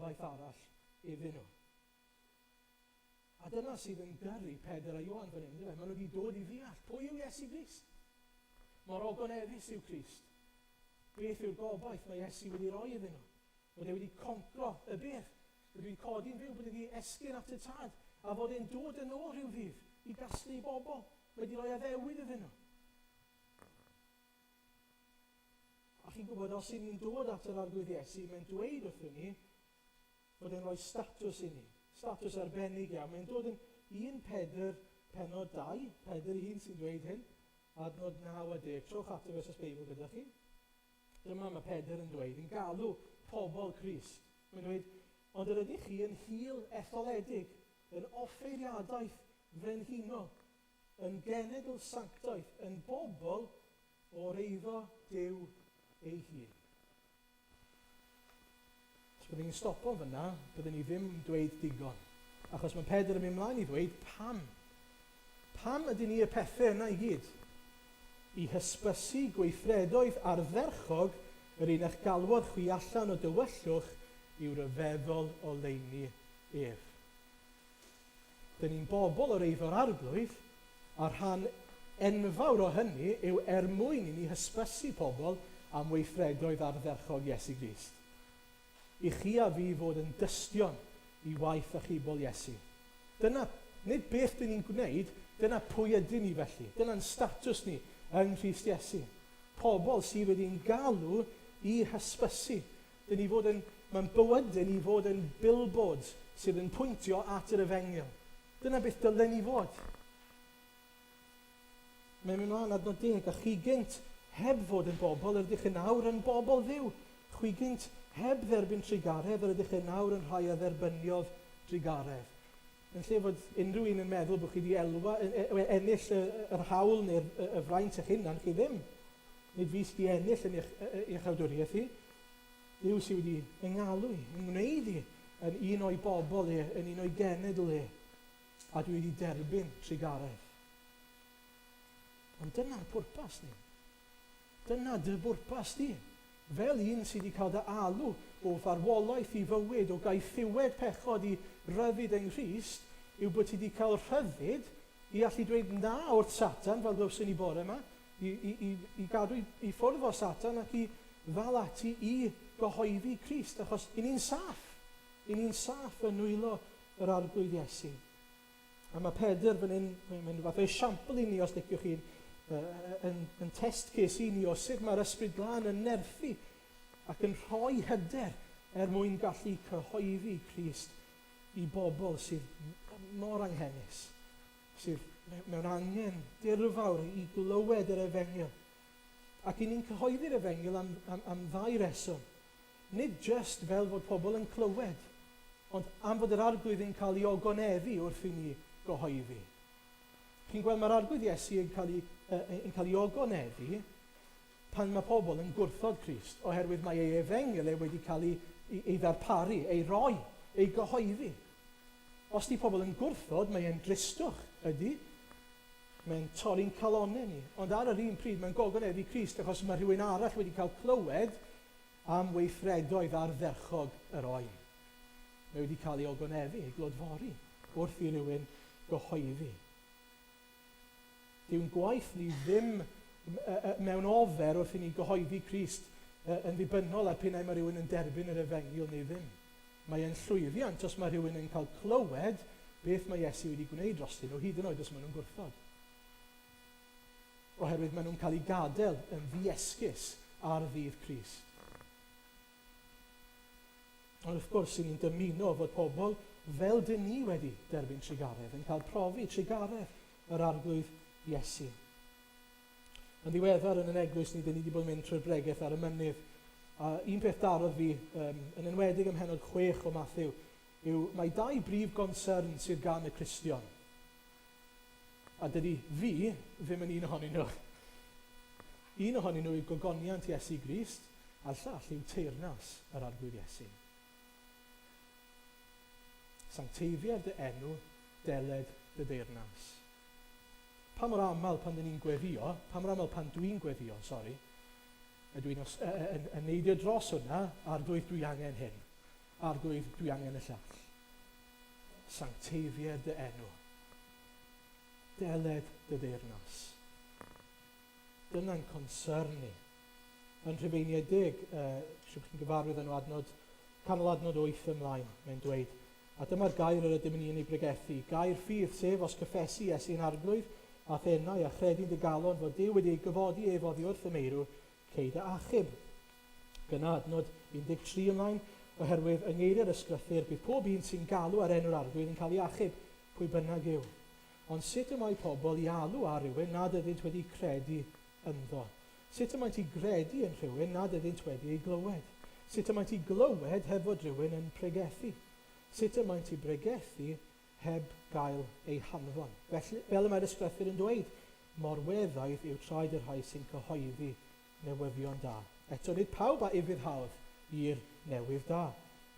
gobaith arall iddyn nhw. A dyna sydd yn gyrru Pedr a Ioan fan hyn, yndyfe? Maen nhw wedi dod i ddeall pwy yw Iesu Grist. Mor ogoneddus yw Crist. Beth yw'r gobaith mae Iesu wedi roi iddyn nhw? Bod e wedi concro y bedd, bod e wedi codi'n fyw, bod e wedi esgyn at y Tad, a fod e'n dod yn ôl rhyw ddydd i gasglu i bobl. Mae wedi rhoi addewid iddyn nhw. A chi'n gwybod, os y'n ni'n dod at yr Arglwydd Iesu, mae'n dweud wrthyn ni fod e'n rhoi statws i ni. Statws arbennig iawn. Mae'n dod yn 1 Pedr penod 2, Pedr ei hun sy'n dweud hyn, adnod 9 a 10. Trowch ato fe os oes Beibl gyda chi. Dyma mae Pedr yn dweud, yn galw pobl Crist. Mae'n dweud, ond yr ydych chi yn hil etholedig, yn offeiriadaeth frenhinol, yn genedl sanctaidd, yn bobl o'r eiddo Duw ei hun. Os byddwn ni'n stopo fyna, byddwn ni ddim yn dweud digon. Achos mae Pedr yn mynd mlaen i ddweud pam. Pam ydyn ni y pethau yna i gyd? I hysbysu gweithredoedd ardderchog yr un a'ch galwodd chwi allan o dywyllwch i'w ryfeddol oleuni ef. Dyn ni'n bobl o'r eiddo'r Arglwydd, a rhan enfawr o hynny yw er mwyn i ni hysbysu pobl am weithredoedd ardderchog Iesu Grist. I chi a fi fod yn dystion i waith achubol Iesu. Dyna, nid beth dyn ni'n gwneud, dyna pwy ydyn ni felly. Dyna'n statws ni yng Nghrist Iesu. Pobl sydd wedi'n galw i hysbysu. Dyn ni fod yn, mae'n bywydau ni fod yn billboards sydd yn pwyntio at yr efengyl. Dyna beth dylen ni fod. Mae'n mynd mlaen adnod deg, a chi gynt heb fod yn bobl, yr ydych yn awr yn bobl Dduw. Chwi gynt heb dderbyn trugaredd, yr ydych yn awr yn rhai a dderbyniodd drugaredd. Yn lle fod unrhyw un yn meddwl bod chi wedi elwa, ennill yr hawl neu'r y fraint eich hunan, chi ddim. Nid fi sydd wedi ennill yn eich iachawdwriaeth i. Duw sydd wedi yng ngalw i, yng ngwneud i yn un o'i bobl e, yn un o'i genedl e, a dwi wedi derbyn trugaredd. Ond dyna'n pwrpas ni. Dyna dy bwrpas di. Fel un sydd wedi cael dy alw o farwolaeth i fywyd, o gaethiwed pechod i ryddid yng Nghrist, yw bod ti wedi cael rhyddid i allu dweud na wrth Satan, fel glywson ni bore yma, i, i, i, i gadw i, i ffwrdd o Satan ac i ddal ati i gyhoeddi Crist, achos i ni'n saff. I ni'n saff yn nwylo yr Arglwydd Iesu. A mae Pedr fan hyn, mae'n mae fath o esiampl i ni, os liciwch chi, yn, yn test case i ni o sut mae'r Ysbryd Glân yn nerthu ac yn rhoi hyder er mwyn gallu cyhoeddi Crist i bobl sydd mor anghenus, sydd mewn angen dirfawr i glywed yr efengyl. Ac i ni'n cyhoeddi'r efengyl am, am, am ddau reswm. Nid jyst fel fod pobl yn clywed, ond am fod yr Arglwydd yn cael ei ogoneddu wrth i ni gyhoeddi. Chi'n gweld, mae'r Arglwydd Iesu yn cael ei, yn cael ei ogoneddu pan mae pobl yn gwrthod Crist, oherwydd mae ei efengyl e wedi cael ei, ei, ei ddarparu, ei roi, ei gyhoeddi. Os di pobl yn gwrthod, mae e'n dristwch, ydy? Mae'n torri'n calonnau ni. Ond ar yr un pryd, mae'n gogoneddu Crist achos mae rhywun arall wedi cael clywed am weithredoedd ardderchog yr oen. Mae wedi cael ei ogoneddu, ei glodfori, wrth i rywun gyhoeddi. Dyw'n gwaith ni ddim mewn ofer wrth i ni gyhoeddi Crist yn ddibynnol ar p'un ai mae rhywun yn derbyn yr efengyl neu ddim. Mae e'n llwyddiant os mae rhywun yn cael clywed beth mae Iesu wedi gwneud drostyn nhw, hyd yn oed os maen nhw'n gwrthod. Oherwydd maen nhw'n cael eu gadael yn ddiesgus ar ddydd Crist. Ond wrth gwrs, i ni'n dymuno fod pobl fel dyn ni wedi derbyn trugaredd, yn cael profi trugaredd yr Arglwydd Iesu. Yn ddiweddar yn yn eglwys ni, dyn ni wedi bod yn mynd trwy'r bregeth ar y mynydd. A un peth darodd fi, um, yn enwedig ym mhennod 6 o Matthew, yw mae dau brif gonsern sydd gan y Cristion. A dydy fi ddim yn un ohonyn nhw. Un ohonyn nhw yw gogoniant Iesu Grist, a'r llall yw teyrnas yr Arglwydd Iesu. Sancteiddier dy enw, deled dy deyrnas. Pa mor aml pan dyn ni'n gweddio, pa mor aml pan dwi'n gweddio, sori, ydw i'n yn, yn, yn neidio dros hwnna, Arglwydd dwi angen hyn. Arglwydd, dwi angen y llall. Sancteiddier dy enw. Deled dy deyrnas. Dyna'n concern ni. Yn Rhufeiniaid 10, siwr chi'n gyfarwydd â nhw adnod, canol adnod 8 ymlaen, mae'n dweud, A dyma'r gair yr ydym ni yn ei bregethu, gair ffydd, sef, os cyffesi Iesu yn Arglwydd, a'th enau, a chredi'n dy galon fod Duw wedi ei gyfodi ef oddi wrth y meirw, cei dy achub. Ac yna, adnod 13 ymlaen, oherwydd yng ngeiriau'r Ysgrythur, bydd pob un sy'n galw ar enw'r Arglwydd yn cael ei achub, pwy bynnag yw. Ond sut y mae pobl i alw ar rywun nad ydynt wedi credu ynddo? Sut y maent i gredu yn rhywun nad ydynt wedi ei glywed? Sut y maent i glywed heb fod rhywun yn pregethu? Sut y maent i bregethu heb gael eu hanfon? Felly, fel y mae'r Ysgrythur yn dweud, mor weddaidd yw traed y rhai sy'n cyhoeddi newyddion da. Eto, nid pawb a ufuddhaodd i'r newydd da,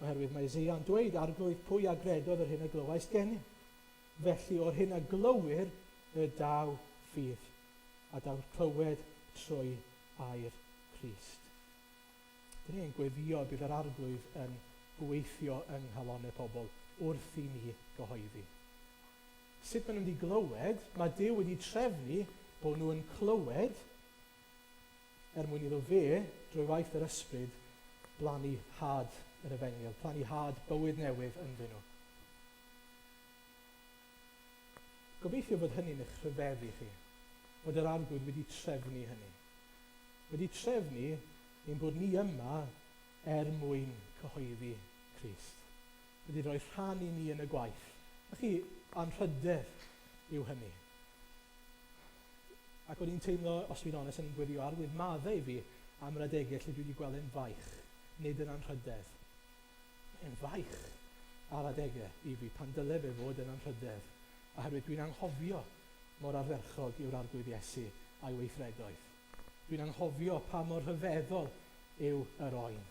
oherwydd mae Eseia'n dweud, Arglwydd, pwy a gredodd yr hyn a glywaist gennym? Felly o'r hyn a glywir y daw ffydd, a daw'r clywed trwy air Crist. Dyn ni yn gweddïo y bydd yr Arglwydd yn gweithio yng nghalonnau pobl wrth i ni gyhoeddi. Sut maen nhw'n mynd i glywed? Mae Duw wedi trefnu bod nhw'n clywed er mwyn iddo fe, drwy waith yr Ysbryd, blannu had yr efengyl, plannu had bywyd newydd ynddyn nhw. Gobeithio fod hynny'n eich rhyfeddu chi, fod yr Arglwydd wedi trefnu hynny. Wedi trefnu ein bod ni yma er mwyn cyhoeddi Crist. Wedi rhoi rhan i ni yn y gwaith. A chi, anrhydedd yw hynny. Ac o'n i'n teimlo, os dwi'n onest, o'n i'n gweddio Arglwydd, maddau i fi am yr adegau lle dwi wedi gweld e'n faich, nid yn anrhydedd. Mae'n faich ar adegau i fi pan dyle fe fod yn anrhydedd, oherwydd dwi'n anghofio mor ardderchog yw'r Arglwydd Iesu a'i weithredoedd. Dwi'n anghofio pa mor rhyfeddol yw yr oen,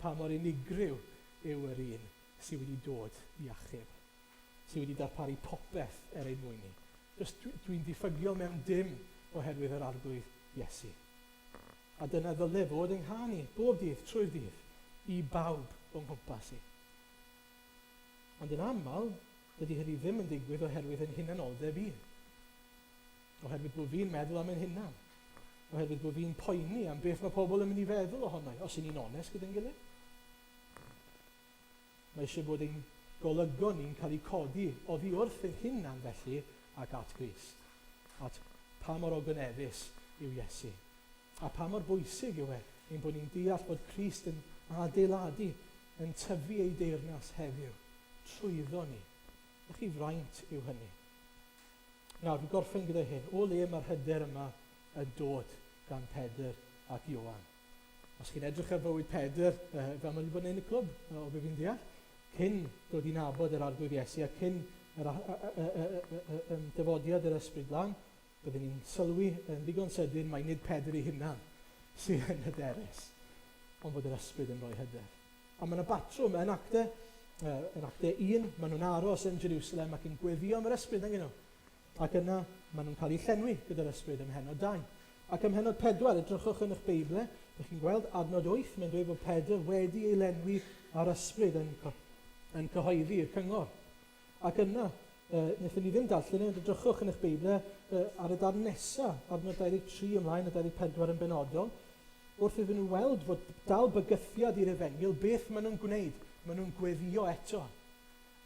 pa mor unigryw yw yr un sydd wedi dod i achub, sydd wedi darparu popeth er ein mwyn ni. Does, dwi'n ddiffygiol mewn dim oherwydd yr Arglwydd Iesu. A dyna ddyle fod yng nghân i, bob dydd, trwy'r dydd, i bawb o nghwmpas i. Ond yn aml, dydy hynny ddim yn digwydd oherwydd yn hunanoldeb i. Oherwydd bod fi'n meddwl am yn hunan. Oherwydd bod fi'n poeni am beth mae pobl yn mynd i feddwl ohono i, os y'n ni'n onest gyda'n gilydd. Mae eisiau bod ein golygon ni'n cael eu codi oddi wrth ein hunan felly ac at Grist. At pa mor ogoneddus yw Iesu. A pa mor bwysig yw e ein bod ni'n deall bod Crist yn adeiladu, yn tyfu ei deyrnas heddiw, trwyddo ni. Ych chi fraint yw hynny. Nawr, dwi'n gorffen gyda hyn. O le mae'r hyder yma yn dod gan Pedr ac Ioan? Os chi'n edrych ar fywyd Pedr, fel mae wedi bod yn y clwb, o be fi'n deall, cyn dod i nabod yr Arglwydd Iesu a cyn yr dyfodiad yr Ysbryd Glân, byddwn ni'n sylwi yn ddigon sydyn mai nid Pedr ei hunan sydd yn hyderus, ond bod yr Ysbryd yn rhoi hyder. A mae yna batrwm yn acte, yn acte 1, maen nhw'n aros yn Jerusalem ac yn gweddio am yr Ysbryd, nag nhw? Ac yna maen nhw'n cael eu llenwi gyda'r Ysbryd ym mhennod 2. Ac ym mhennod 4, edrychwch yn eich Beible, dych chi'n gweld adnod 8, mae'n dweud bod Pedr wedi ei lenwi â'r Ysbryd yn, yn cyhoeddi i'r cyngor. Ac yna, wnaethon ni ddim darllen e, ond edrychwch yn eich Beible ar y darn nesaf, adnod 23 ymlaen a 24 yn benodol, wrth iddyn nhw weld fod dal bygythiad i'r efengyl, beth maen nhw'n gwneud? Maen nhw'n gweddio eto.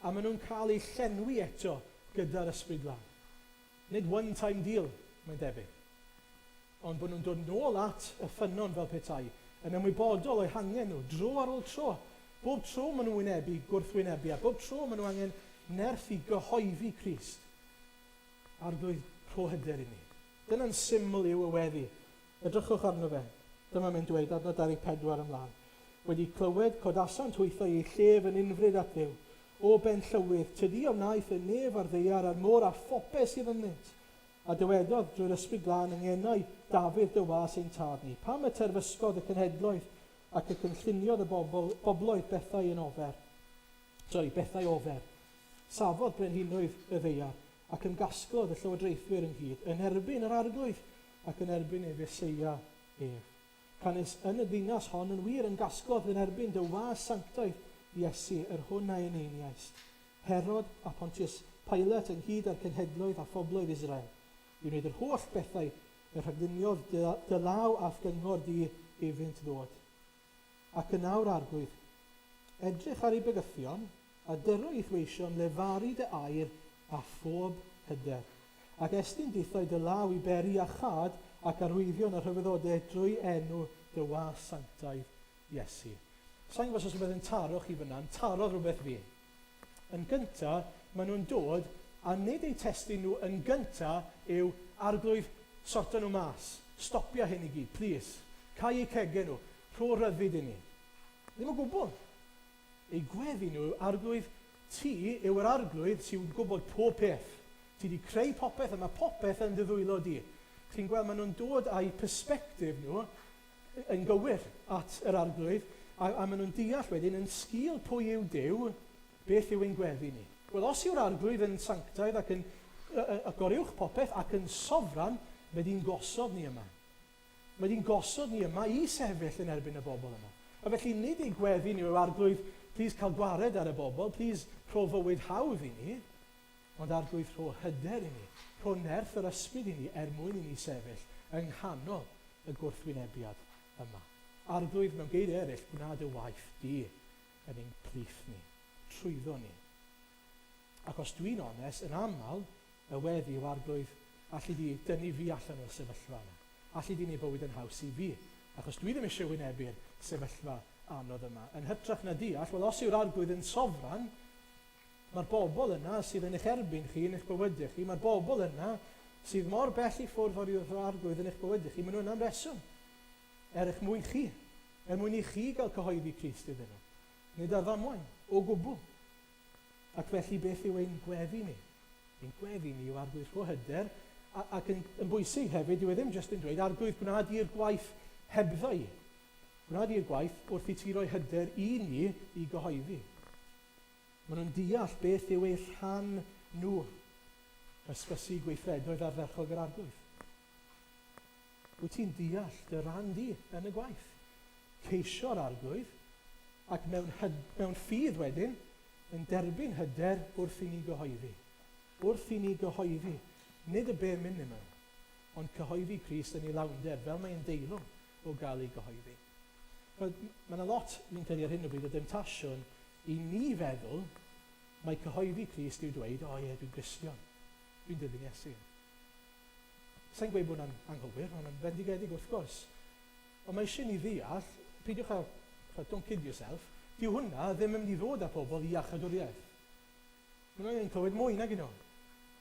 A maen nhw'n cael eu llenwi eto gyda'r Ysbryd Glân. Nid one time deal, mae'n debyg. Ond bod nhw'n dod nôl at y ffynnon fel petai, yn ymwybodol o'u hangen nhw, dro ar ôl tro. Bob tro maen nhw'n wynebu gwrthwynebiad, bob tro maen nhw angen nerth i gyhoeddi Crist. Arglwydd, rho hyder i ni. Dyna'n syml yw y weddi. Edrychwch arno fe. Dyma mae'n dweud, adnod 24 ymlaen. Wedi clywed, codasant hwythau eu llef yn unfryd at Dduw. O benllywydd, tydi a wnaeth y nef a'r ddaear a'r môr a phopeth sydd ynddynt. A dywedodd drwy'r Ysbryd Glân yng ngenau Dafydd dy was ein tad ni, Pam y terfysgodd y cenhedloedd ac y cynlluniodd y bobl, bobloedd bethau yn ofer? Sori, bethau ofer. Safodd brenhinoedd y ddaear ac ymgasglodd y llywodraethwyr ynghyd yn erbyn yr Arglwydd ac yn erbyn ei Feseia ef. Canys yn y ddinas hon yn wir ymgasglodd yn erbyn dy was sanctaidd Iesu, yr hwn a eneiniaist, Herod a Pontius Pilate ynghyd â'r cenhedloedd a phobloedd Israel, i wneud yr holl bethau y rhagluniodd dy law a'th gyngor di iddynt ddod. Ac yn awr, Arglwydd, edrych ar eu bygythion, a dyro i'th weision lefaru dy air â phob hyder. Ac estyn dithau dy law i beri iachâd ac arwyddion a rhyfeddodau drwy enw dy was sanctaidd Iesu. Sa i'n gwybod os oes rhywbeth yn taro chi fyna, ond tarodd rhywbeth fi. Yn gynta, maen nhw'n dod, a nid eu testun nhw yn gynta yw, Arglwydd, sorto nhw mas. Stopia hyn i gyd, plîs. Cau eu cegau nhw. Rho ryddid i ni. Ddim o gwbl. Eu gweddi nhw yw, Arglwydd, ti yw yr Arglwydd sy'n gwybod pob peth. Ti 'di creu popeth a mae popeth yn dy ddwylo di. Chi'n gweld, maen nhw'n dod â'u persbectif nhw yn gywir at yr Arglwydd, a, a maen nhw'n deall wedyn yn sgil pwy yw Duw, beth yw ein gweddi ni. Wel, os yw'r Arglwydd yn sanctaidd ac yn y goruwch popeth ac yn sofran, mae di'n gosod ni yma. Mae di'n gosod ni yma i sefyll yn erbyn y bobl yma. A felly nid ei gweddi ni yw Arglwydd, plîs cael gwared ar y bobl, plîs rho fywyd hawdd i ni, ond Arglwydd rho hyder i ni, rho nerth yr ysbryd i ni er mwyn i ni sefyll yng nghanol y gwrthwynebiad yma. Arglwydd, mewn geiriau eraill, gwna dy waith di yn ein plith ni, trwyddo ni. Ac os dwi'n onest, yn aml, y weddi yw Arglwydd, alli di dynnu fi allan o'r sefyllfa yma? Alli di wneud bywyd yn haws i fi? Achos dwi ddim eisiau wynebu'r sefyllfa anodd yma. Yn hytrach na deall, wel os yw'r Arglwydd yn sofran, mae'r bobl yna sydd yn eich erbyn chi yn eich bywydau chi, mae'r bobl yna sydd mor bell i ffwrdd o'r Arglwydd yn eich bywydau chi, maen nhw yna am reswm. Er eich mwyn chi. Er mwyn i chi gael cyhoeddi Crist iddyn nhw. Nid ar ddamwain, o gwbl. Ac felly beth yw ein gweddi ni? Ein gweddi ni yw Arglwydd rho hyder, a, ac yn, yn bwysig hefyd, dyw e ddim jyst yn dweud, Arglwydd gwna di'r gwaith hebddo i. Gwna di'r gwaith wrth i ti roi hyder i ni i gyhoeddi. Maen nhw'n deall beth yw eu rhan nhw. Hysbysu gweithredoedd ardderchog yr Arglwydd. Wyt ti'n deall dy ran di yn y gwaith? Ceisio'r Arglwydd, ac mewn, hyd, mewn ffydd wedyn, yn derbyn hyder wrth i ni gyhoeddi. Wrth i ni gyhoeddi, nid y bare minimum, ond cyhoeddi Crist yn ei lawnder, fel mae'n deilwng o gael ei gyhoeddi. Mae yna lot, fi'n credu ar hyn o bryd, o demtasiwn i ni feddwl mai cyhoeddi Crist yw dweud, o ie, dwi'n Gristion, dwi'n dilyn Iesu. Sa i'n gweud bod hwnna'n anghywir, mae hwnna'n fendigedig wrth gwrs. Ond mae eisiau ni ddeall, peidiwch â, don't kid yourself, dyw hwnna ddim yn mynd i ddod â pobl i iachawdwriaeth. Maen nhw angen clywed mwy nag 'yn nhw.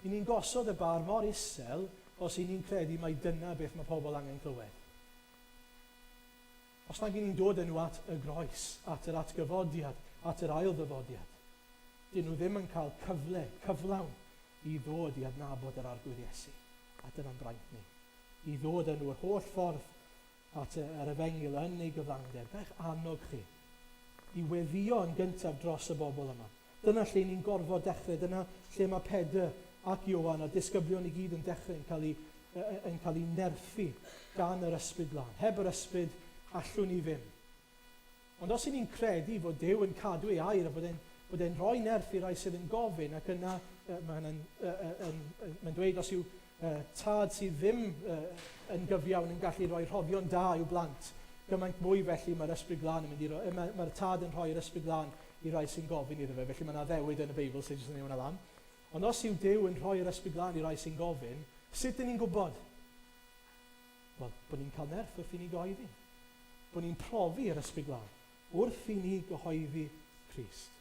I ni'n gosod y bar mor isel os 'y ni'n credu mai dyna beth mae pobl angen clywed. Os nag 'y ni'n dod â nhw at y groes, at yr atgyfodiad, at yr ail ddyfodiad, dyn nhw ddim yn cael cyfle cyflawn i ddod i adnabod yr Arglwydd Iesu. A dyna'n braint ni. I ddod â nhw yr holl ffordd at yr efengyl yn ei gyflawnder. Ga i'ch annog chi i weddïo yn gyntaf dros y bobl yma. Dyna lle ni'n gorfod dechrau, dyna lle mae Pedr ac Ioan a'r disgyblion i gyd yn dechrau yn cael eu, yn cael eu nerthu gan yr Ysbryd Glân. Heb yr Ysbryd, allwn ni ddim. Ond os 'y ni'n credu fod Duw yn cadw ei air a bod e'n bod e'n rhoi nerth i rai sydd yn gofyn ac yna mae hynny'n yn, yn, mae'n dweud os yw tad sydd ddim yn gyfiawn yn gallu rhoi rhoddion da i'w blant, gymaint mwy felly mae'r Ysbryd Glân yn mynd i roi, mae'r mae tad yn rhoi'r Ysbryd Glân i rai sy'n gofyn iddo fe. Felly mae yna addewid yn y Beibl sydd jyst yn ei hwnna lan. Ond os yw Duw yn rhoi'r Ysbryd Glân i rai sy'n gofyn, sut dyn ni'n gwybod? Wel, bod ni'n cael nerth wrth i ni gyhoeddi. Bod ni'n profi yr Ysbryd Glân wrth i ni gyhoeddi Crist.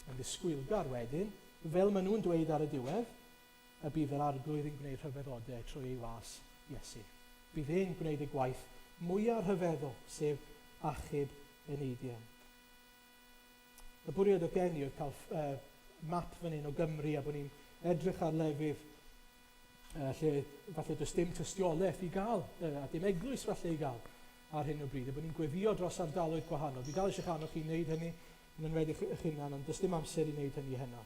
Yn ddisgwylgar wedyn, fel maen nhw'n dweud ar y diwedd, y bydd yr Arglwydd yn gwneud rhyfeddodau trwy ei was Iesu. Bydd e'n gwneud y gwaith mwyaf rhyfeddol, sef achub eneidiau. Y bwriad o gen i oedd cael uh, map fan hyn o Gymru a bod ni'n edrych ar lefydd uh, lle falle does dim tystiolaeth i gael, uh, a dim eglwys falle i gael ar hyn o bryd, a bod ni'n gweddio dros ardaloedd gwahanol. Dwi dal eisiau annog chi wneud hynny, yn enwedig eich hunan, ond does dim amser i wneud hynny heno.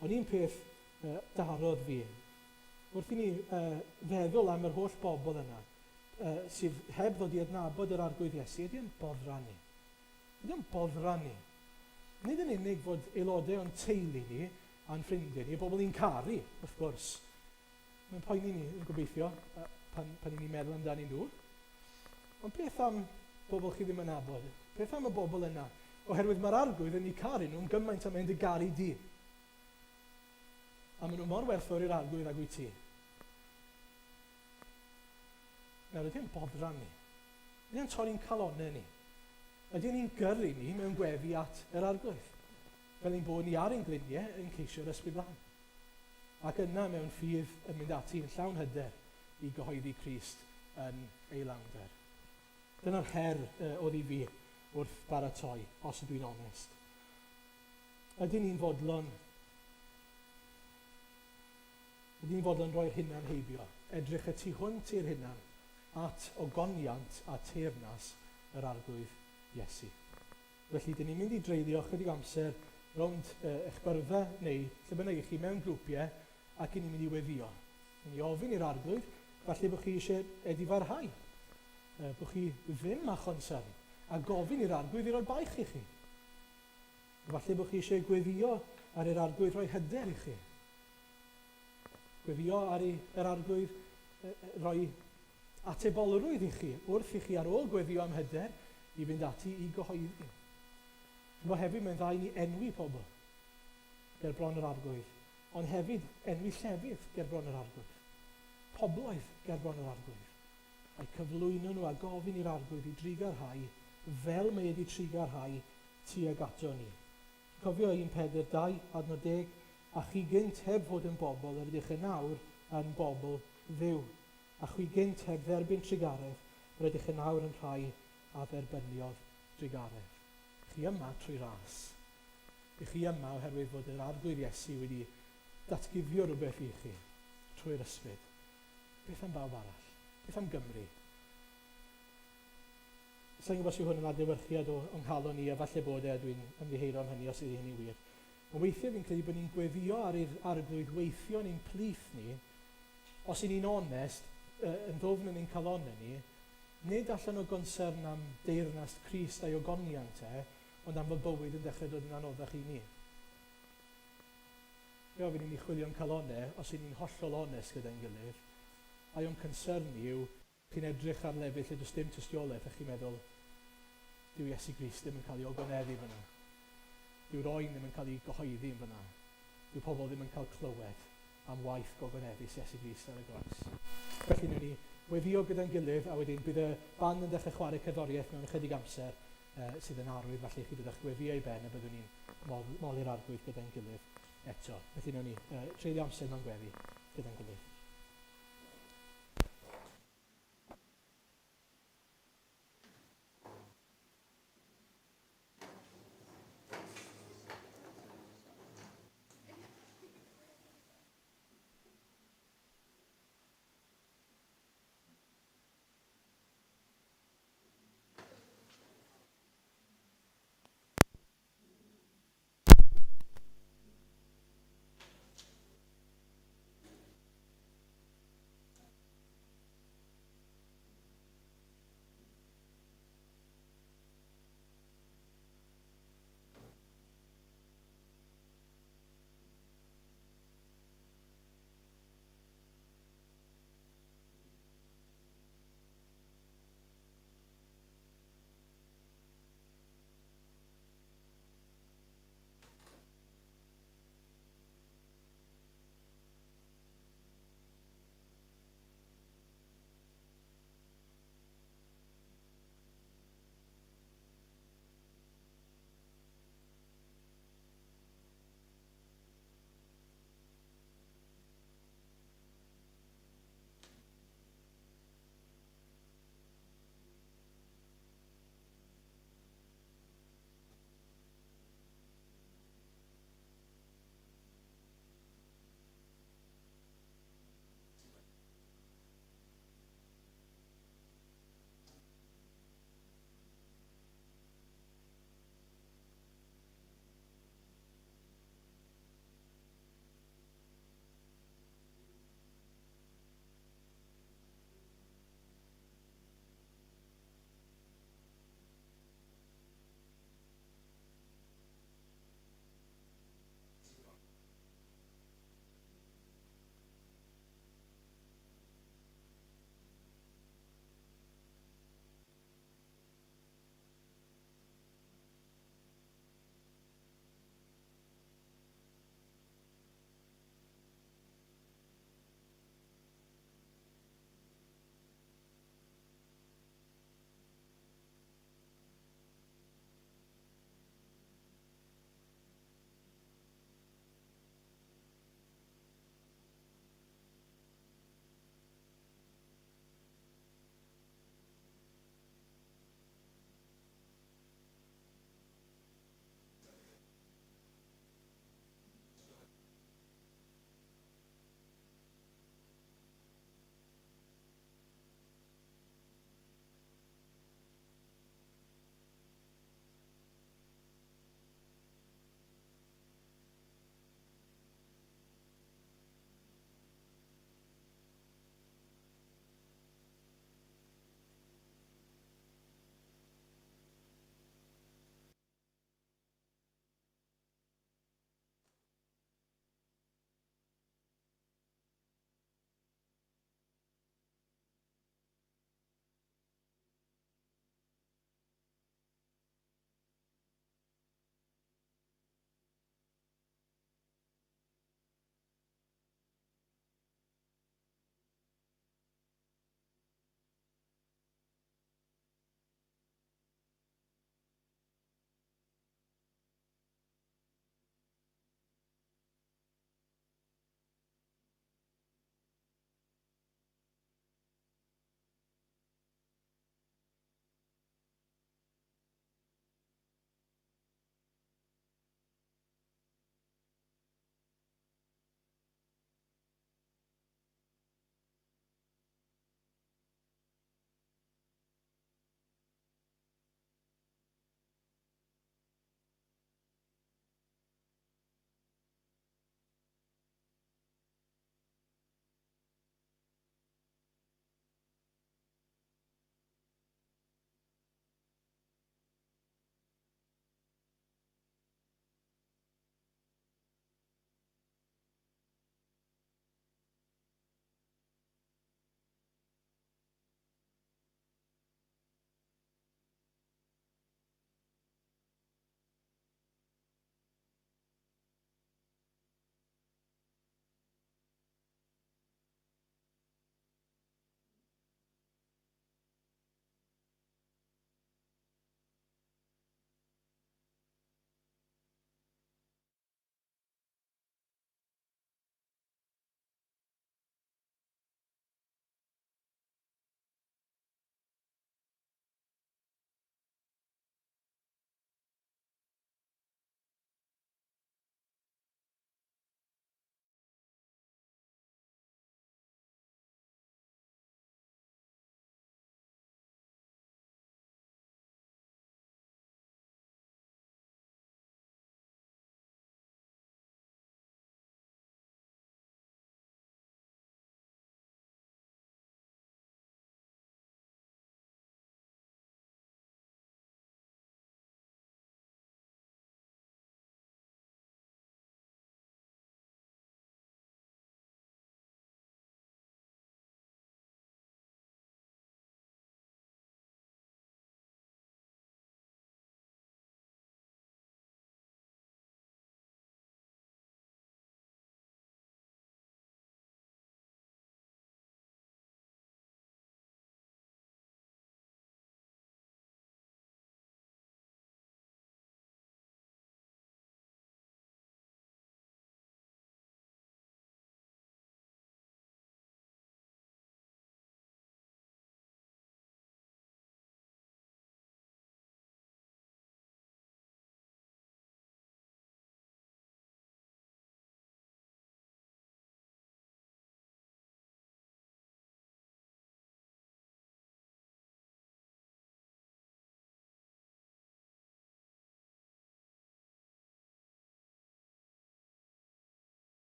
Ond un peth uh, darodd fi, wrth i ni uh, feddwl am yr holl bobl yna uh, sydd heb ddod i adnabod yr Arglwydd Iesu, ydy yn boddran ni. Ydy o'n boddran ni? Nid yn unig fod aelodau o'n teulu ni a'n ffrindiau ni, y bobl ni'n caru, wrth gwrs. Mae'n poeni ni, yn gobeithio, pan, pan ni'n meddwl amdanyn nhw. Ond beth am bobl chi ddim yn nabod? Beth am y bobl yna? Oherwydd mae'r arglwydd yn eu caru nhw'n gymaint a mae'n dy garu di. A maen nhw mor werthfawr i'r arglwydd ag wyt ti. Nawr, ydy e'n boddran ni? Ydy e'n torri'n calonnau ni? Ydy e'n ein gyrru ni mewn gweddi at yr arglwydd? Fel ein bod ni ar ein gliniau yn ceisio'r ysbryd glân. Ac yna mewn ffydd yn mynd ati yn llawn hyder i gyhoeddi Crist yn ei lawnder. Dyna'r her oedd i fi wrth baratoi, os ydw i'n onest. Ydyn ni'n fodlon Ydyn ni'n fodlon rhoi'r hunan heibio, edrych y tu hwnt i'r hunan, at ogoniant a teyrnas yr Arglwydd Iesu? Felly, dyn ni'n mynd i dreulio chydig o amser rownd eich byrddau neu lle bynnag i chi mewn grwpiau ac i ni'n mynd i weddïo. Ni'n mynd i ofyn i'r Arglwydd, falle bod chi eisiau edifarhau, bod chi ddim â chonsern, a gofyn i'r Arglwydd i roi baich i chi. Falle bod chi eisiau gweddïo ar i'r Arglwydd roi hyder i chi. Gweddïo ar i'r Arglwydd roi atebolrwydd i chi wrth i chi ar ôl gweddïo am hyder i fynd ati i gyhoeddi. Chimod hefyd mae'n dda i ni enwi pobl ger bron yr Arglwydd, ond hefyd enwi llefydd ger bron yr Arglwydd, pobloedd ger bron yr Arglwydd, a'u cyflwyno nhw a gofyn i'r Arglwydd i drugarhau fel mae wedi trugarhau tuag ato ni. Cofio 1 Pedr 2, adnod 10, A chi gynt heb fod yn bobl, yr ydych yn awr yn bobl Dduw. A chwi gynt heb dderbyn trugaredd, yr ydych yn awr yn rhai a dderbyniodd drugaredd. Chi yma trwy ras. Ych chi yma oherwydd fod yr Arglwydd Iesu wedi datguddio rhywbeth i chi trwy'r Ysbryd. Beth am bawb arall? Beth am Gymru? Sa i'n gwybod os yw hwn yn adlewyrchiad o o nghalon i, a falle bod e, a dwi'n ymddiheuro am hynny os ydy hynny'n wir. Ond weithiau fi'n credu bod ni'n gweddïo ar i'r Arglwydd weithio yn ein plith ni, os y'n ni'n onest, yn ddwfn yn ein calonnau ni, nid allan o gonsyrn am deyrnas Crist a'i ogoniant e, ond am fod bywyd yn dechrau dod yn anoddach i ni. Fe ofyn i ni chwilio'n calonnau, os y'n ni'n hollol onest gyda'n gilydd, ai o'n concern ni yw Chi'n edrych ar lefydd lle does dim tystiolaeth a chi'n meddwl, dyw Iesu Grist ddim yn cael ei ogoneddu fyna. Dyw'r oen ddim yn cael ei gyhoeddi yn fyna. Dyw pobl ddim yn cael clywed am waith gogoneddus Iesu Grist ar y groes. Felly wnawn ni weddïo gyda'n gilydd a wedyn bydd y band yn dechrau chwarae cerddoriaeth mewn ychydig amser sydd yn arwydd falle i chi ddod â'ch gweddïau i ben a byddwn ni'n moli'r Arglwydd gyda'n gilydd eto. Felly wnawn ni treulio amser mewn gweddi gyda'n gilydd.